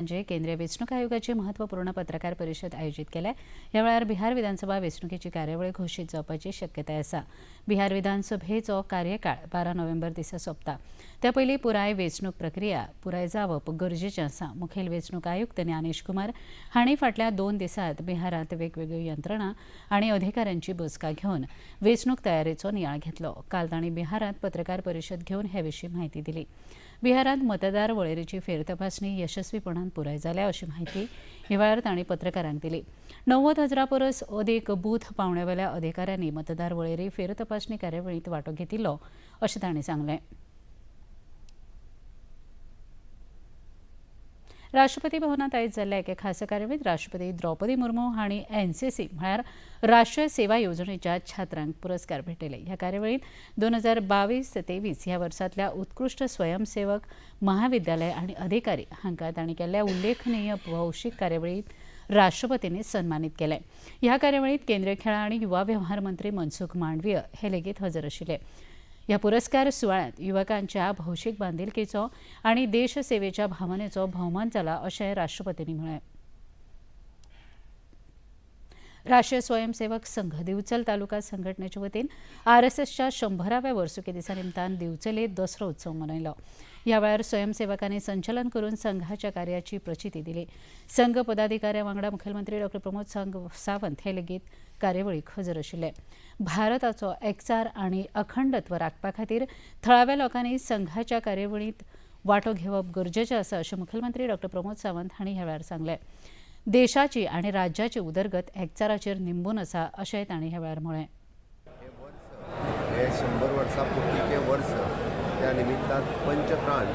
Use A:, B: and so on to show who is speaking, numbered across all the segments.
A: म्हणजे केंद्रीय वेंचणूक आयोगाची महत्वपूर्ण पत्रकार परिशद आयोजीत केल्या. ह्या वेळार बिहार विधानसभा वेंचणुकेची कार्यावळ घोशीत जावपाची शक्यताय आसा. बिहार विधानसभेचो कार्यकाळ 12 नोव्हेंबर दिसा सोंपता. त्या पयलीं पुराय वेंचणूक प्रक्रिया पुराय जावप गरजेचें आसा. मुखेल वेंचणूक आयुक्त ज्ञानेश कुमार हांणी फाटल्या 2 दिसांत बिहारांत वेगवेगळ्यो यंत्रणा आनी अधिकाऱ्यांची बसका घेवन वेंचणूक तयारेचो नियाळ घेतलो. काल तांणी बिहारांत पत्रकार परिशद घेवन हे विशीं म्हायती दिली. बिहारांत मतदार वळेरेची फेरतपासणी यशस्वीपणान पुराय जाल्या अशी म्हायती ह्या वेळार तांणी पत्रकारांक दिली. 90,000 परस अदीक बूथ पावण्यावेल्या अधिकाऱ्यांनी मतदार वळेरी फेरतपासणी कार्यावळींत वांटो घेतिल्लो अशें तांणी सांगलें. राष्ट्रपती भवनात आयज जाल्ल्या एके खासा कार्यावळींत राष्ट्रपती द्रौपदी मुर्मू हांणी एनसीसी म्हळ्यार राष्ट्रीय सेवा येवजणेच्या छात्रांक पुरस्कार भेटयले. ह्या कार्यावळींत 2022 ते 23 ह्या वर्सांतल्या उत्कृश्ट स्वयंसेवक महाविद्यालय आनी अधिकारी हांकां तांणी केल्ल्या उल्लेखनीय भौशीक कार्यावळींत राष्ट्रपतींनी सन्मानीत केले. ह्या कार्यावळींत केंद्रीय खेळां आनी युवा वेव्हार मंत्री मनसुख मांडवीय हे लेगीत हजर आशिल्ले. ह्या पुरस्कार सुवाळ्यांत युवकांच्या भौशीक बांदिलकेचो आनी देशसेवेच्या भावनेचो भोवमान जाला अशें राष्ट्रपतींनी म्हळें. राष्ट्रीय स्वयंसेवक संघ दिवचल तालुका संघटनेच्या वतीन आरएसएसच्या 100व्या वर्सुकी दिसा निमतान दिवचले दसरो उत्सव मनयलो. ह्या वेळार स्वयंसेवकांनी संचलन करून संघाच्या कार्याची प्रचिती दिली. संघ पदाधिकाऱ्या वांगडा मुखेलमंत्री डॉ प्रमोद सावंत हे लेगीत कार्यावळीक हजर आशिल्ले. भारताचो एकचार आनी अखंडत्व राखपा खातीर थळाव्या लोकांनी संघाच्या कार्यावळींत वांटो घेवप गरजेचें आसा अशें मुखेलमंत्री डॉ प्रमोद सावंत हांणी ह्या वेळार सांगलें. देशाची आनी राज्याची उदरगत एकचाराचेर निंबून आसा अशेंय तांणी ह्या वेळार म्हळें.
B: हे 100 वर्सां पुर्तीचें वर्स, त्या निमित्तान पंचप्राण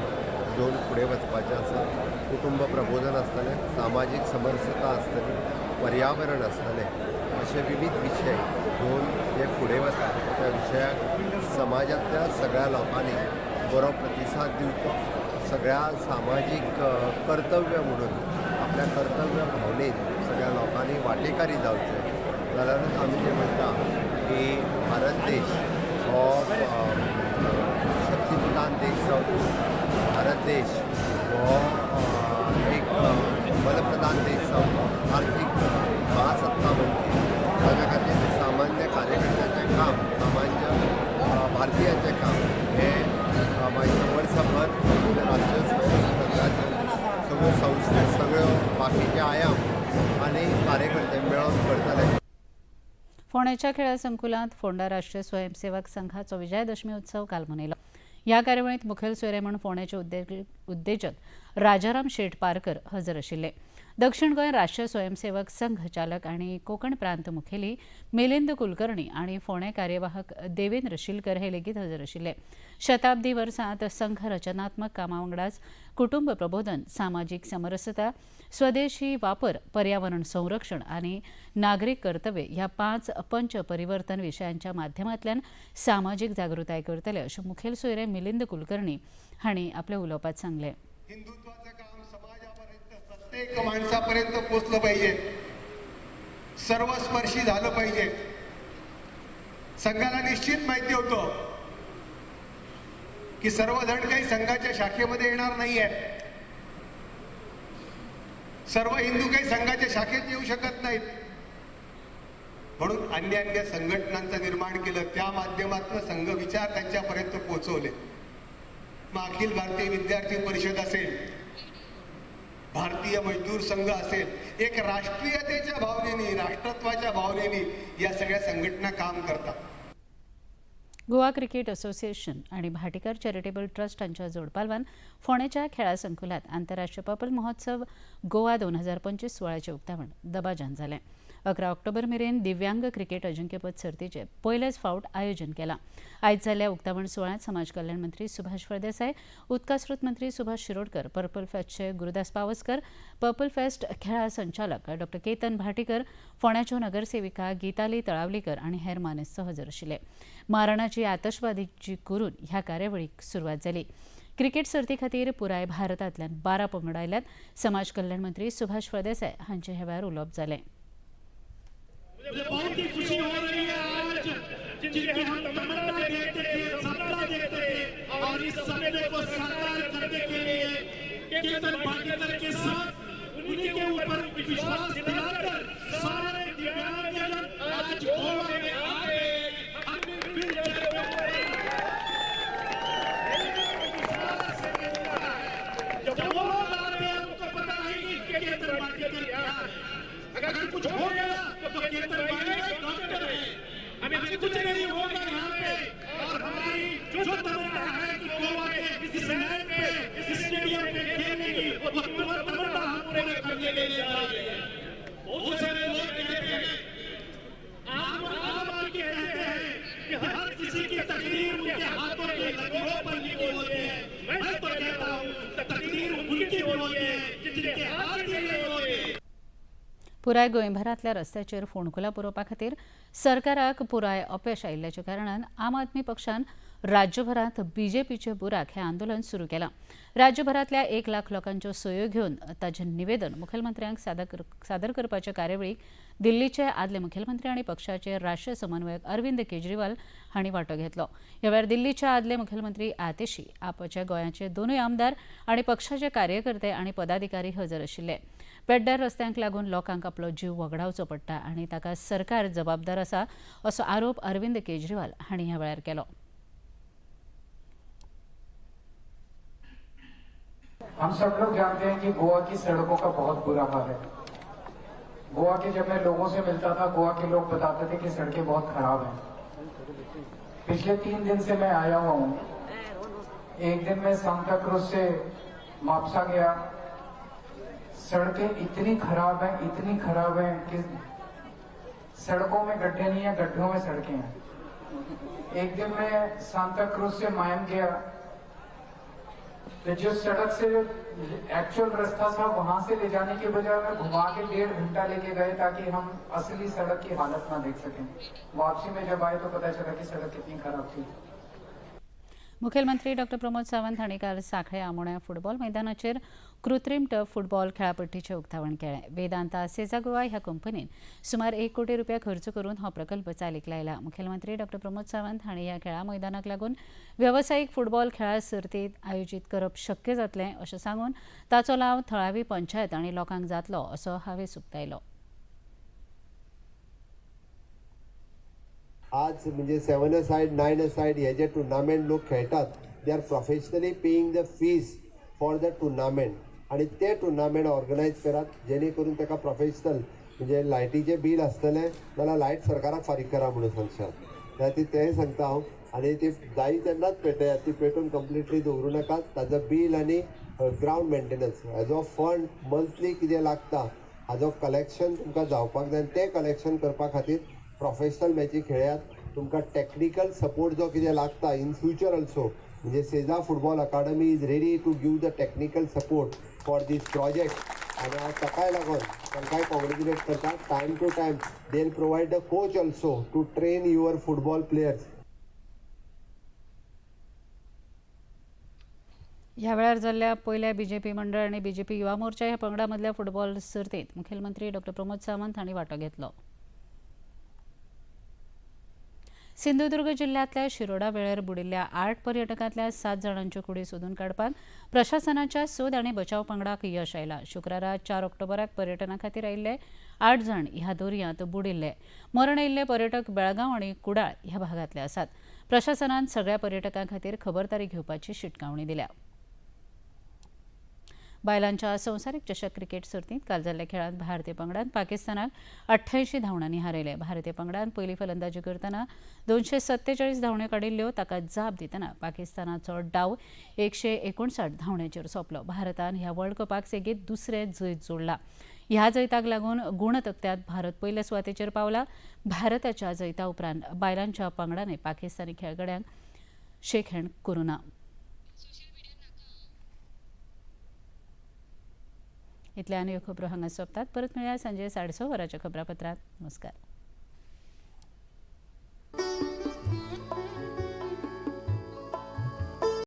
B: घेवन फुडें वचपाचें आसा. कुटुंब प्रबोधन आसतलें, सामाजीक समरसता आसतली, पर्यावरण आसतलें, अशे विविध विशय घेवन जे फुडें वता त्या विशयाक समाजांतल्या सगळ्या लोकांनी बरो प्रतिसाद दिवचो. सगळ्या सामाजीक कर्तव्य म्हणून आपल्या कर्तव्य भावनेन सगळ्या लोकांनी वांटेकारी जावचें जाल्यारूच आमी जें म्हणटा की भारत देश हो शक्तीप्रधान देश जावचो, भारत देश हो एक बलप्रधान देश जावचो, आर्थीक महासत्ता म्हणची. ताज्या खातीर सामान्य कार्यकर्त्याचें काम, सामान्य भारतीयांचें काम हें मागीर वर्सभर राष्ट्रीय स्वयंसेवक संघाच्यो सगळ्यो संस्था, सगळ्यो बाकीचे आयाम आनी कार्यकर्ते मेळोन करतले.
A: फोंड्याच्या खेळा संकुलांत फोंडा राष्ट्रीय स्वयंसेवक संघाचो विजयादशमी उत्सव काल मनयलो. ह्या कार्यावळींत मुखेल सोयरे म्हूण फोंड्याचे उद्देजक राजाराम शेठ पारकर हजर आशिल्ले. दक्षिण गोंय राष्ट्रीय स्वयंसेवक संघ चालक आनी कोंकण प्रांत मुखेली मिलिंद कुलकर्णी आनी फोंडें कार्यवाहक देवेंद्र शिलकर हे लेगीत हजर आशिल्ले. शताब्दी वर्सांत संघ रचनात्मक कामां वांगडाच कुटुंब प्रबोधन, सामाजीक समरसता, स्वदेशी वापर, पर्यावरण संरक्षण आनी नागरीक कर्तव्य ह्या 5 पंच परिवर्तन विशयांच्या माध्यमांतल्यान सामाजीक जागृताय करतले अशें मुखेल सोयरे मिलिंद कुलकर्णी हांणी आपल्या उलोवपांत सांगलें.
C: हिंदुत्वाचं काम समाजापर्यंत, प्रत्येक माणसापर्यंत पोचलं पाहिजे, सर्वस्पर्शी झालं पाहिजे. संघाला निश्चित माहिती होतं की सर्वजण काही संघाच्या शाखेमध्ये येणार नाहीये, सर्व हिंदू काही संघाच्या शाखेत येऊ शकत नाहीत, म्हणून अन्य अन्य संघटनांचं निर्माण केलं, त्या माध्यमातून संघ विचार त्यांच्यापर्यंत पोहोचवले. मग अखिल भारतीय विद्यार्थी परिषद असेल, भारतीय मजदूर संघ असेल, एक राष्ट्रीयतेच्या भावनेने, राष्ट्रत्वाच्या भावनेने या सगळ्या संघटना काम करतात.
A: गोवा क्रिकेट असोसिएशन आणि भाटीकर चॅरिटेबल ट्रस्ट हांच्या जोडपालवान फोंडेच्या खेळा संकुलात आंतरराष्ट्रीय पर्पल महोत्सव गोवा 2025 सुवाळ्याचें उक्तावण दबाज्यान जालें. 11 ऑक्टोबर मेरेन दिव्यांग क्रिकेट अजिंक्यपद सर्तीचें पयलेच फावट आयोजन केलां. आयज जाल्ल्या उक्तावण सुवाळ्यांत समाज कल्याण मंत्री सुभाष फळदेसाय, उदका स्रोत मंत्री सुभाष शिरोडकर, पर्पल फेस्टचे गुरुदास पावसकर, पर्पल फेस्ट खेळा संचालक डॉ केतन भाटीकर, फोंड्याच्यो नगरसेविका गीताली तळावलीकर आनी हेर मानेस्त हजर आशिल्ले. मारणाची आतशबाजी करून ह्या कार्यावळीक सुरवात जाली. क्रिकेट सर्ती खातीर पुराय भारतांतल्यान 12 पंगड आयल्यात. समाज कल्याण मंत्री सुभाष फळदेसाय हांचे ह्या वेळार उलोवप जालें.
D: मुझे बहुत ही खुशी हो रही है आज, जिनकी हम तमन्ना देखते थे, सपना देखते थे और इस सपने को साकार करने के लिए केतन भाटीकर के साथ मेडिकल क्या है। अगर कुछ हो गया तो केतन भाई डॉक्टर है। अभी कुछ नहीं होगा यहाँ पे और हमारी जो तमन्ना है कि गोवा के इस मैच पे, इस स्टेडियम पे खेलने की, वो तमन्ना हम पूरे करने के लिए जा रहे हैं। बहुत सारे लोग कहते हैं, आम आम आदमी कहते हैं कि हर किसी की तकदीर उनके हाथों के लकीरों पर लिखी होती है। मैं तो कहता हूँ तकदीर उनकी भी होती है जिनके हाथ ही नहीं होते।
A: पुराय गोंयभरांतल्या रस्त्याचेर फोंडकुलां पुरोवपा खातीर सरकाराक पुराय अपेश आयिल्ल्याच्या कारणान आम आदमी पक्षान राज्यभरांत बीजेपीचे बुराक हें आंदोलन सुरू केलां। राज्यभरांतल्या 1 लाख लोकांच्यो सयो घेवन ताचें निवेदन मुखेलमंत्र्यांक सादर करपाचे कार्यावळीक दिल्लीचे आदले मुखेलमंत्री आनी पक्षाचे राष्ट्रीय समन्वयक अरविंद केजरीवाल हांणी वांटो घेतलो। ह्या वेळार दिल्लीचे आदले मुखेलमंत्री आतिशी, आपचे गोंयाचे दोनूय आमदार आनी पक्षाचे कार्यकर्ते आनी पदाधिकारी हजर आशिल्ले। पेड्ड्यार रस्त्यांक लागून लोकांक आपलो जीव वगडावचो पडटा आनी ताका सरकार जबाबदार आसा असो आरोप अरविंद केजरीवाल हांणी ह्या वेळार केलो।
E: हम सब लोग जानते हैं कि गोवा की सड़कों का बहुत बुरा हाल है। गोवा के जब मैं लोगों से मिलता था, गोवा के लोग बताते थे कि सड़कें बहुत खराब हैं। पिछले 3 दिन से मैं आया हुआ हूँ। एक दिन मैं सांता क्रूज से मापसा गया, सड़कें इतनी खराब हैं, इतनी खराब हैं कि सड़कों में गड्ढे नहीं है, गड्ढों में सड़कें हैं। एक दिन मैं सांता क्रूज से मायम गया तो जो सड़क से जो एक्चुअल रास्ता था वहां से ले जाने के बजाय मैं घुमा के 1.5 घंटा लेके गए ताकि हम असली सड़क की हालत ना देख सकें। वापसी में जब आए तो पता चला कि सड़क कितनी खराब थी।
A: मुखेलमंत्री डॉक्टर प्रमोद सावंत हांणी काल सांखळे आमोण्या फुटबॉल मैदानाचेर कृत्रीम टर्फ फुटबॉल खेळापट्टीचें उक्तावण केलें। वेदांता सेजा गोवा ह्या कंपनीन सुमार 1 कोटी रुपया खर्च करून हो प्रकल्प चालीक लायला। मुखेलमंत्री डॉक्टर प्रमोद सावंत हांणी ह्या खेळा मैदानाक लागून वेवसायीक फुटबॉल खेळा सर्तीत आयोजीत करप शक्य जातलें अशें सांगून ताचो लाव थळावी पंचायत आनी लोकांक जातलो असो हावेस उक्तायलो।
B: आज म्हणजे 7 अ सायड 9 अ सायड हे जे टुर्नामेंट लोक खेळटात, they are professionally paying the fees for the tournament आनी ते टुर्नामेंट ऑर्गनायज करात जेणे करून ताका प्रोफेशनल म्हणजे लायटीचें बील आसतलें जाल्यार लायट सरकाराक फारीक करा म्हणून सांगशात, त्या खातीर तेंय सांगता हांव। आनी ती जाय तेन्नाच पेटयात, ती पेटोवन कंप्लिटली दवरूं नाकात। ताजो बील आनी ग्रावंड मेंटेनन्स हाजो फंड मंथली कितें लागता हाजो कलेक्शन तुमकां जावपाक जाय आनी तें कलेक्शन करपा खातीर प्रोफेशनल मॅची खेळयात। तुमकां टॅक्निकल सपोर्ट जो कितें लागता इन फ्युचर ऑल्सो, म्हणजे Seza football academy is ready to give the technical support for this project. आनी हांव ताकाय लागून तांकांय कॉंग्रेच्युलेट करता। Time to time they will provide the coach also to train your football players.
A: ह्या वेळार जाल्ल्या पयल्या बीजेपी मंडळ आनी बीजेपी युवा मोर्चा ह्या पंगडा मदल्या फुटबॉल सर्तींत मुखेलमंत्री डॉक्टर प्रमोद सावंत हांणी वांटो घेतलो। सिंधुदुर्ग जिल्ह्यांतल्या शिरोडा वेळेर बुडिल्ल्या 8 पर्यटकांतल्या 7 जाणांच्यो कुडी सोदून काडपाक प्रशासनाच्या सोद आनी बचाव पंगडाक यश आयलां। शुक्रारा 4 ऑक्टोबराक पर्यटना खातीर आयिल्ले 8 जाण ह्या दर्यांत बुडिल्ले। मरण आयिल्ले पर्यटक बेळगांव आनी कुडाळ ह्या भागांतले आसात। प्रशासनान सगळ्या पर्यटकां खातीर खबरदारी घेवपाची शिटकावणी दिल्या। बायलांच्या संवसारीक चषक क्रिकेट सर्तींत काल जाल्ल्या खेळांत भारतीय पंगडान पाकिस्तानाक 88 धांवड्यांनी हारयलें। भारतीय पंगडान पयली फलंदाजी करतना 247 धांवड्यो काडिल्ल्यो, ताका जाप दितना पाकिस्तानाचो डाव 159 धांवड्यांचेर सोंपलो। भारतान ह्या वर्ल्ड कपाक सेगीत दुसरें जैत जोडलां। ह्या जैताक लागून गुणतकट्यांत भारत पयल्या सुवातेचेर पावला। भारताच्या जैता उपरांत बायलांच्या पंगडान पाकिस्तानी खेळगड्यांक शेक हँड करूं ना। इतल्या आनी ह्यो खबरो हांगा सोंपतात। परत मेळया सांजे 6:30 वरांच्या खबरापत्रांत। नमस्कार।